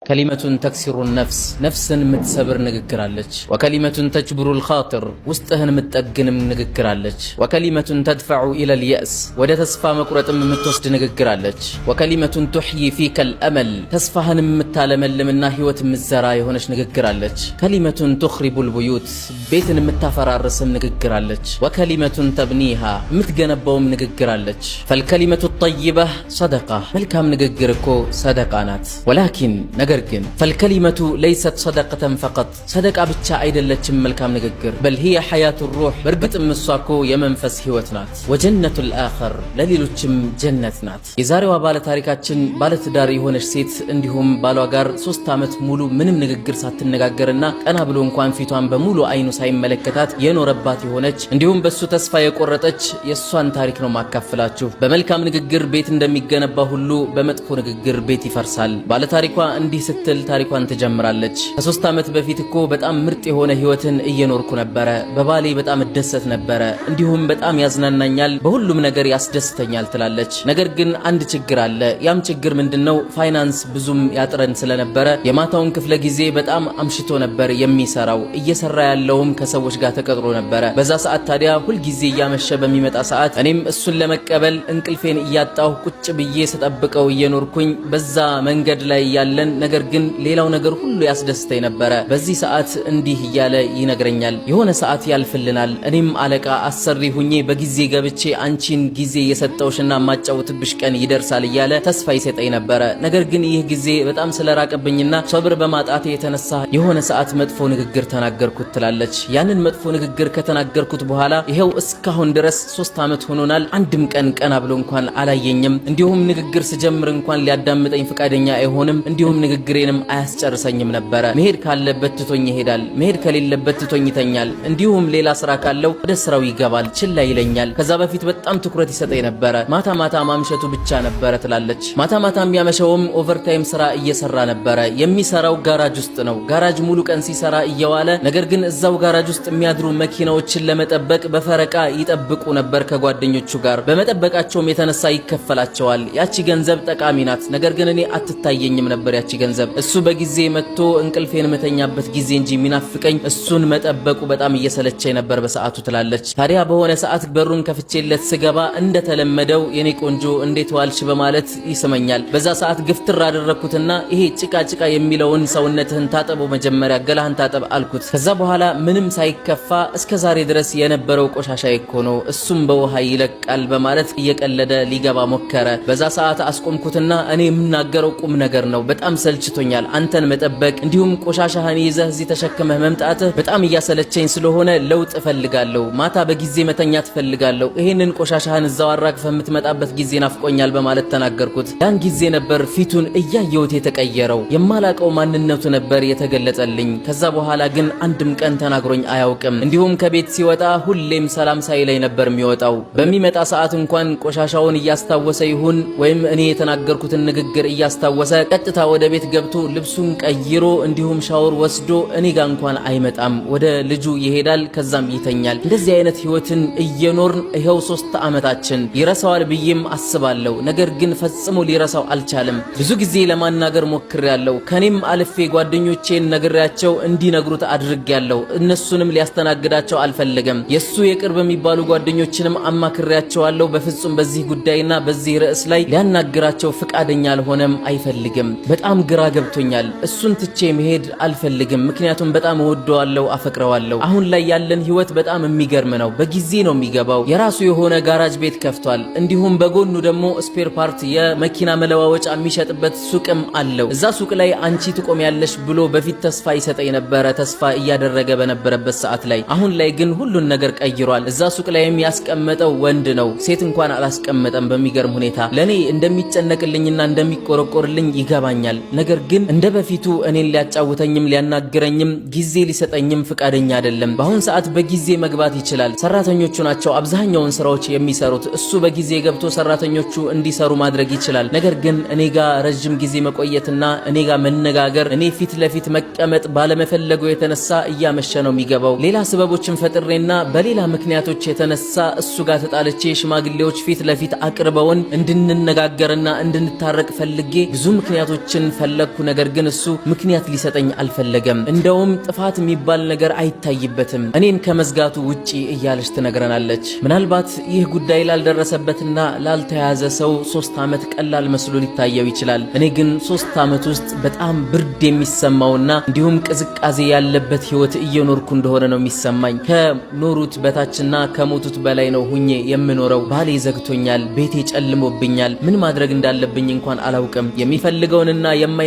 كلمة تكسر النفس፣ ነፍስን የምትሰብር ንግግር አለች። وكلمة تجبر الخاطر፣ ውስጥህን የምትጠግንም ንግግር አለች። وكلمة تدفع إلى اليأس፣ ወደ ተስፋ መቁረጥም የምትወስድ ንግግር አለች። وكلمة تحيي فيك الأمل፣ ተስፋህን የምታለመልምና ህይወት የምትዘራ የሆነች ንግግር አለች። كلمة تخرب البيوت፣ ቤትን የምታፈራርስም ንግግር አለች። وكلمة تبنيها፣ የምትገነባውም ንግግር አለች። فالكلمة الطيبة صدقة፣ መልካም ንግግር እኮ ሰደቃ ናት። ولكن ነገር ግን فالكلمة ليست صدقة فقط፣ ሰደቃ ብቻ አይደለችም መልካም ንግግር። بل هي حياة الروح፣ በእርግጥም እሷ እኮ የመንፈስ ህይወት ናት። وجنة الآخر፣ ለሌሎችም ጀነት ናት። የዛሬዋ ባለ ታሪካችን ባለትዳር የሆነች ሴት እንዲሁም ባሏ ጋር 3 ዓመት ሙሉ ምንም ንግግር ሳትነጋገርና ቀና ብሎ እንኳን ፊቷን በሙሉ አይኑ ሳይመለከታት የኖረባት የሆነች እንዲሁም በሱ ተስፋ የቆረጠች የእሷን ታሪክ ነው ማካፍላችሁ። በመልካም ንግግር ቤት እንደሚገነባ ሁሉ በመጥፎ ንግግር ቤት ይፈርሳል። ባለታሪኳ እንዲህ ስትል ታሪኳን ትጀምራለች። ከ3 ዓመት በፊት እኮ በጣም ምርጥ የሆነ ህይወትን እየኖርኩ ነበረ። በባሌ በጣም እደሰት ነበረ። እንዲሁም በጣም ያዝናናኛል፣ በሁሉም ነገር ያስደስተኛል ትላለች። ነገር ግን አንድ ችግር አለ። ያም ችግር ምንድነው? ፋይናንስ ብዙም ያጥረን ስለነበረ የማታውን ክፍለ ጊዜ በጣም አምሽቶ ነበር የሚሰራው። እየሰራ ያለውም ከሰዎች ጋር ተቀጥሮ ነበረ። በዛ ሰዓት ታዲያ ሁልጊዜ እያመሸ በሚመጣ ሰዓት እኔም እሱን ለመቀበል እንቅልፌን እያጣሁ ቁጭ ብዬ ስጠብቀው እየኖርኩኝ በዛ መንገድ ላይ ያለን፣ ነገር ግን ሌላው ነገር ሁሉ ያስደስተኝ ነበረ። በዚህ ሰዓት እንዲህ እያለ ይነግረኛል። የሆነ ሰዓት ያልፍልናል። እኔም አለቃ አሰሪ ሁኜ በጊዜ ገብቼ አንቺን ጊዜ የሰጠውሽና ማጫወትብሽ ቀን ይደርሳል እያለ ተስፋ ይሰጠኝ ነበረ። ነገር ግን ይህ ጊዜ በጣም ስለራቀብኝና ሶብር በማጣቴ የተነሳ የሆነ ሰዓት መጥፎ ንግግር ተናገርኩት ትላለች። ያንን መጥፎ ንግግር ከተናገርኩት በኋላ ይሄው እስካሁን ድረስ 3 ዓመት ሆኖናል። አንድም ቀን ቀና ብሎ እንኳን አላየኝም። እንዲሁም ንግግር ስጀምር እንኳን ሊያዳምጠኝ ፈቃደኛ አይሆንም። እንዲሁም ንግግሬንም አያስጨርሰኝም ነበረ። መሄድ ካለበት ትቶኝ ይሄዳል። መሄድ ከሌለበት ትቶኝ ይተኛል። እንዲሁም ሌላ ስራ ካለው ወደ ስራው ይገባል። ችላ ይለኛል። ከዛ በፊት በጣም ትኩረት ይሰጠኝ ነበረ። ማታ ማታ ማምሸቱ ብቻ ነበረ ትላለች። ማታ ማታ የሚያመሸውም overtime ስራ እየሰራ ነበረ። የሚሰራው ጋራጅ ውስጥ ነው። ጋራጅ ሙሉ ቀን ሲሰራ እየዋለ ነገር ግን እዛው ጋራጅ ውስጥ የሚያድሩ መኪናዎችን ለመጠበቅ በፈረቃ ይጠብቁ ነበር ከጓደኞቹ ጋር። በመጠበቃቸውም የተነሳ ይከፈላቸዋል። ያቺ ገንዘብ ጠቃሚ ናት። ነገር ግን እኔ አትታየኝም ነበር ያቺ ገንዘብ። እሱ በጊዜ መጥቶ እንቅልፌን መተኛበት ጊዜ እንጂ የሚናፍቀኝ እሱን መጠበቁ በጣም እየሰለቸኝ ነበር በሰዓቱ ትላለች። ታዲያ በሆነ ሰዓት በሩን ከፍቼለት ስገባ እንደተለመደው የኔ ቆንጆ እንዴት ዋልሽ በማለት ይስመኛል። በዛ ሰዓት ግፍትር አደረግኩትና ይሄ ጭቃ ጭቃ የሚለውን ሰውነትህን ታጠበው፣ መጀመሪያ ገላህን ታጠብ አልኩት። ከዛ በኋላ ምንም ሳይከፋ እስከ ዛሬ ድረስ የነበረው ቆሻሻ እኮ ነው፣ እሱም በውሃ ይለቃል በማለት እየቀለደ ሊገባ ሞከረ። በዛ ሰዓት አስቆምኩትና እኔ የምናገረው ቁም ነገር ነው፣ በጣም ሰልችቶኛል አንተን መጠበቅ፣ እንዲሁም ቆሻሻህን ይዘህ እዚህ ተሸክመህ መምጣትህ በጣም እያሰለቸኝ ስለሆነ ለውጥ እፈልጋለሁ። ማታ በጊዜ መተኛት እፈልጋለሁ። ይሄንን ቆሻሻህን እዛው አራግፈህ የምትመጣበት ጊዜ ናፍቆኛል በማለት ተናገርኩት። ያን ጊዜ ነበር ፊቱን እያየሁት የተቀየረው። የማላቀው ማንነቱ ነበር የተገለጸልኝ። ከዛ በኋላ ግን አንድም ቀን ተናግሮኝ አያውቅም። እንዲሁም ከቤት ሲወጣ ሁሌም ሰላም ሳይለኝ ነበር የሚወጣው። በሚመጣ ሰዓት እንኳን ቆሻሻውን እያስታወሰ ይሁን ወይም እኔ የተናገርኩትን ንግግር እያስታወሰ ቀጥታ ወደ ቤት ገብቶ ልብሱን ቀይሮ እንዲሁም ሻወር ወስዶ እኔ ጋር እንኳን አይመጣም። ወደ ልጁ ይሄዳል፣ ከዛም ይተኛል። እንደዚህ አይነት ህይወትን እየኖርን ይኸው 3 ዓመታችን። ይረሳዋል ብዬም አስባለሁ። ነገር ግን ፈጽሞ ሊረሳው አልቻለም። ብዙ ጊዜ ለማናገር ሞክሬያለሁ። ከኔም አልፌ ጓደኞቼን ነግሬያቸው እንዲነግሩት አድርጌያለሁ። እነሱንም ሊያስተናግዳቸው አልፈለገም። የሱ የቅርብ የሚባሉ ጓደኞችንም አማክሬያቸዋለሁ። በፍጹም በዚህ ጉዳይና በዚህ ርዕስ ላይ ሊያናግራቸው ፍቃደኛ አልሆነም፣ አይፈልግም። በጣም ግራ ገብቶኛል። እሱን ትቼ መሄድ አልፈልግም። ምክንያቱም በጣም እወደዋለሁ፣ አፈቅረዋለሁ። አሁን ላይ ያለን ህይወት በጣም የሚገርም ነው። በጊዜ ነው የሚገባው። የራሱ የሆነ ጋራጅ ቤት ከፍቷል። እንዲሁም በጎኑ ደግሞ spare part የመኪና መለዋወጫ የሚሸጥበት ሱቅም አለው። እዛ ሱቅ ላይ አንቺ ትቆሚያለሽ ብሎ በፊት ተስፋ ይሰጠኝ ነበረ፣ ተስፋ እያደረገ በነበረበት ሰዓት ላይ። አሁን ላይ ግን ሁሉን ነገር ቀይሯል። እዛ ሱቅ ላይም ያስቀመጠው ወንድ ነው፣ ሴት እንኳን አላስቀመጠም። በሚገርም ሁኔታ ለኔ እንደሚጨነቅልኝና እንደሚቆረቆርልኝ ይገባኛል። ነገር ግን እንደ በፊቱ እኔን ሊያጫውተኝም ሊያናግረኝም ጊዜ ሊሰጠኝም ፍቃደኛ አይደለም። በአሁን ሰዓት በጊዜ መግባት ይችላል። ሰራተኞቹ ናቸው አብዛኛውን ስራዎች የሚሰሩት። እሱ በጊዜ ገብቶ ሰራተኞቹ እንዲሰሩ ማድረግ ይችላል። ነገር ግን እኔ ጋር ረጅም ጊዜ መቆየትና እኔ ጋር መነጋገር፣ እኔ ፊት ለፊት መቀመጥ ባለመፈለጉ የተነሳ እያመሸ ነው የሚገባው። ሌላ ስበቦችን ፈጥሬና በሌላ ምክንያቶች የተነሳ እሱ ጋር ተጣልቼ ሽማግሌዎች ፊት ለፊት አቅርበውን እንድንነጋገርና እንድንታረቅ ፈልጌ ብዙ ምክንያቶችን ፈላልጌ ፈለግኩ። ነገር ግን እሱ ምክንያት ሊሰጠኝ አልፈለገም። እንደውም ጥፋት የሚባል ነገር አይታይበትም እኔን ከመዝጋቱ ውጪ እያለች ትነግረናለች። ምናልባት ይህ ጉዳይ ላልደረሰበትና ላልተያዘ ሰው 3 ዓመት ቀላል መስሎ ሊታየው ይችላል። እኔ ግን 3 ዓመት ውስጥ በጣም ብርድ የሚሰማውና እንዲሁም ቅዝቃዜ ያለበት ህይወት እየኖርኩ እንደሆነ ነው የሚሰማኝ። ከኖሩት በታችና ከሞቱት በላይ ነው ሁኜ የምኖረው። ባሌ ዘግቶኛል፣ ቤቴ ጨልሞብኛል። ምን ማድረግ እንዳለብኝ እንኳን አላውቅም። የሚፈልገውንና የማይፈልገውን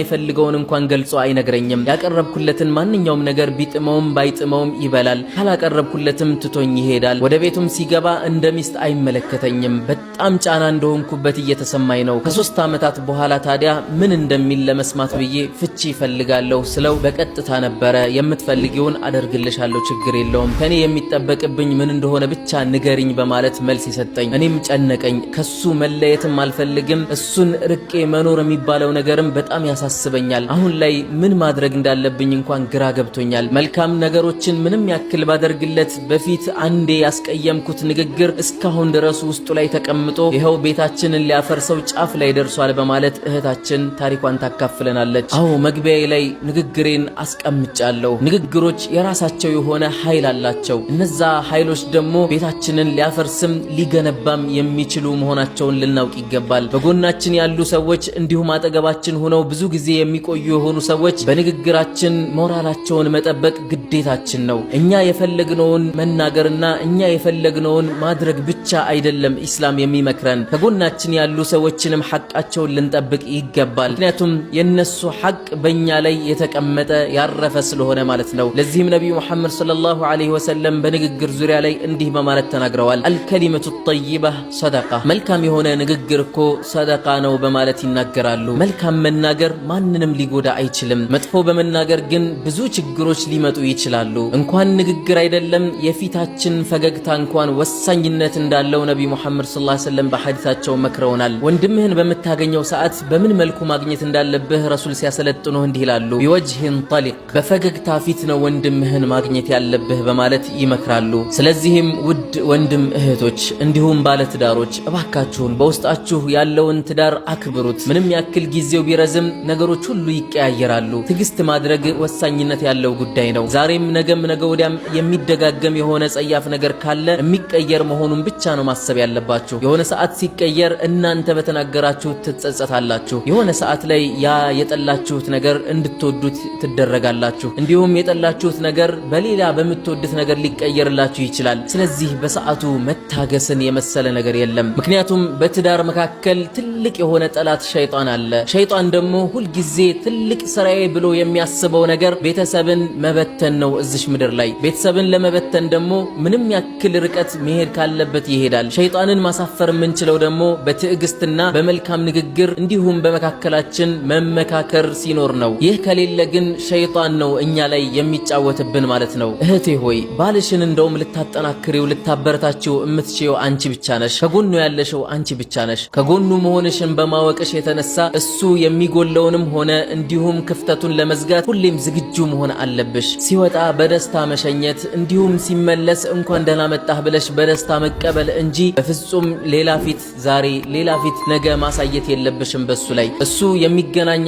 እንኳን ገልጾ አይነግረኝም። ያቀረብኩለትን ማንኛውም ነገር ቢጥመውም ባይጥመውም ይበላል። ካላቀረብኩለትም ትቶኝ ይሄዳል። ወደ ቤቱም ሲገባ እንደ ሚስት አይመለከተኝም። በጣም ጫና እንደሆንኩበት እየተሰማኝ ነው። ከ3 ዓመታት በኋላ ታዲያ ምን እንደሚል ለመስማት ብዬ ፍቺ እፈልጋለሁ ስለው በቀጥታ ነበረ የምትፈልጊውን አደርግልሻለሁ፣ ችግር የለውም፣ ከኔ የሚጠበቅብኝ ምን እንደሆነ ብቻ ንገሪኝ በማለት መልስ የሰጠኝ። እኔም ጨነቀኝ። ከሱ መለየትም አልፈልግም። እሱን ርቄ መኖር የሚባለው ነገርም በጣም ያሳስበኛል። አሁን ላይ ምን ማድረግ እንዳለብኝ እንኳን ግራ ገብቶኛል። መልካም ነገሮችን ምንም ያክል ባደርግለት በፊት አንዴ ያስቀየምኩት ንግግር እስካሁን ድረስ ውስጡ ላይ ተቀምጦ ይኸው ቤታችንን ሊያፈርሰው ጫፍ ላይ ደርሷል በማለት እህታችን ታሪኳን ታካፍለናለች። አዎ፣ መግቢያዬ ላይ ንግግሬን አስቀምጫለሁ። ንግግሮች የራሳቸው የሆነ ኃይል አላቸው። እነዛ ኃይሎች ደግሞ ቤታችንን ሊያፈርስም ሊገነባም የሚችሉ መሆናቸውን ልናውቅ ይገባል። በጎናችን ያሉ ሰዎች እንዲሁም አጠገባችን ሆነው ብዙ ጊዜ የሚቆዩ የሆኑ ሰዎች በንግግራችን ሞራላቸውን መጠበቅ ግዴታችን ነው። እኛ የፈለግነውን መናገርና እኛ የፈለግነውን ማድረግ ብቻ አይደለም ኢስላም የሚመክረን። ከጎናችን ያሉ ሰዎችንም ሐቃቸውን ልንጠብቅ ይገባል። ምክንያቱም የነሱ ሐቅ በእኛ ላይ የተቀመጠ ያረፈ ስለሆነ ማለት ነው። ለዚህም ነቢዩ ሙሐመድ صلى الله عليه وسلم በንግግር ዙሪያ ላይ እንዲህ በማለት ተናግረዋል። الكلمة الطيبة صدقة፣ መልካም የሆነ ንግግር እኮ ሰደቃ ነው በማለት ይናገራሉ። መልካም መናገር ማንንም ሊጎዳ አይችልም። መጥፎ በመናገር ግን ብዙ ችግሮች ሊመጡ ይችላሉ። እንኳን ንግግር አይደለም የፊታችን ፈገግታ እንኳን ወሳኝነት እንዳለው ነቢ ሙሐመድ صلى الله عليه وسلم በሐዲሳቸው መክረውናል። ወንድምህን በምታገኘው ሰዓት በምን መልኩ ማግኘት እንዳለብህ ረሱል ሲያሰለጥኑህ እንዲህ ይላሉ፣ بوجه طليق፣ በፈገግታ ፊት ነው ወንድምህን ማግኘት ያለብህ በማለት ይመክራሉ። ስለዚህም ውድ ወንድም እህቶች፣ እንዲሁም ባለትዳሮች እባካችሁን በውስጣችሁ ያለውን ትዳር አክብሩት። ምንም ያክል ጊዜው ቢረዝም ነገሮች ሁሉ ይቀያየራሉ። ትዕግስት ማድረግ ወሳኝነት ያለው ጉዳይ ነው። ዛሬም ነገም ነገ ወዲያም የሚደጋገም የሆነ ጸያፍ ነገር ካለ የሚቀየር መሆኑን ብቻ ነው ማሰብ ያለባችሁ። የሆነ ሰዓት ሲቀየር እናንተ በተናገራችሁት ትጸጸታላችሁ። የሆነ ሰዓት ላይ ያ የጠላችሁት ነገር እንድትወዱት ትደረጋላችሁ። እንዲሁም የጠላችሁት ነገር በሌላ በምትወዱት ነገር ሊቀየርላችሁ ይችላል። ስለዚህ በሰዓቱ መታገስን የመሰለ ነገር የለም። ምክንያቱም በትዳር መካከል ትልቅ የሆነ ጠላት ሸይጣን አለ። ሸይጣን ደግሞ ሁልጊዜ ትልቅ ስራዬ ብሎ የሚያስበው ነገር ቤተሰብን መበተን ነው። እዚሽ ምድር ላይ ቤተሰብን ለመበተን ደግሞ ምንም ያክል ርቀት መሄድ ካለበት ይሄዳል። ሸይጣንን ማሳፈር የምንችለው ደግሞ በትዕግስትና በመልካም ንግግር እንዲሁም በመካከላችን መመካከር ሲኖር ነው። ይህ ከሌለ ግን ሸይጣን ነው እኛ ላይ የሚጫወትብን ማለት ነው። እህቴ ሆይ፣ ባልሽን እንደውም ልታጠናክሪው ልታበረታችው የምትችይው አንቺ ብቻ ነሽ። ከጎኑ ያለሽው አንቺ ብቻ ነሽ። ከጎኑ መሆንሽን በማወቅሽ የተነሳ እሱ የሚጎለውንም ሆነ እንዲሁም ክፍተቱን ለመዝጋት ሁሌም ዝግጁ መሆን አለብሽ። ሲወጣ በደስታ መሸኘት እንዲሁም ሲመለስ እንኳን ደህና መጣህ ብለሽ በደስታ መቀበል እንጂ በፍጹም ሌላ ፊት ዛሬ ሌላ ፊት ነገ ማሳየት የለብሽም በሱ ላይ እሱ የሚገናኛ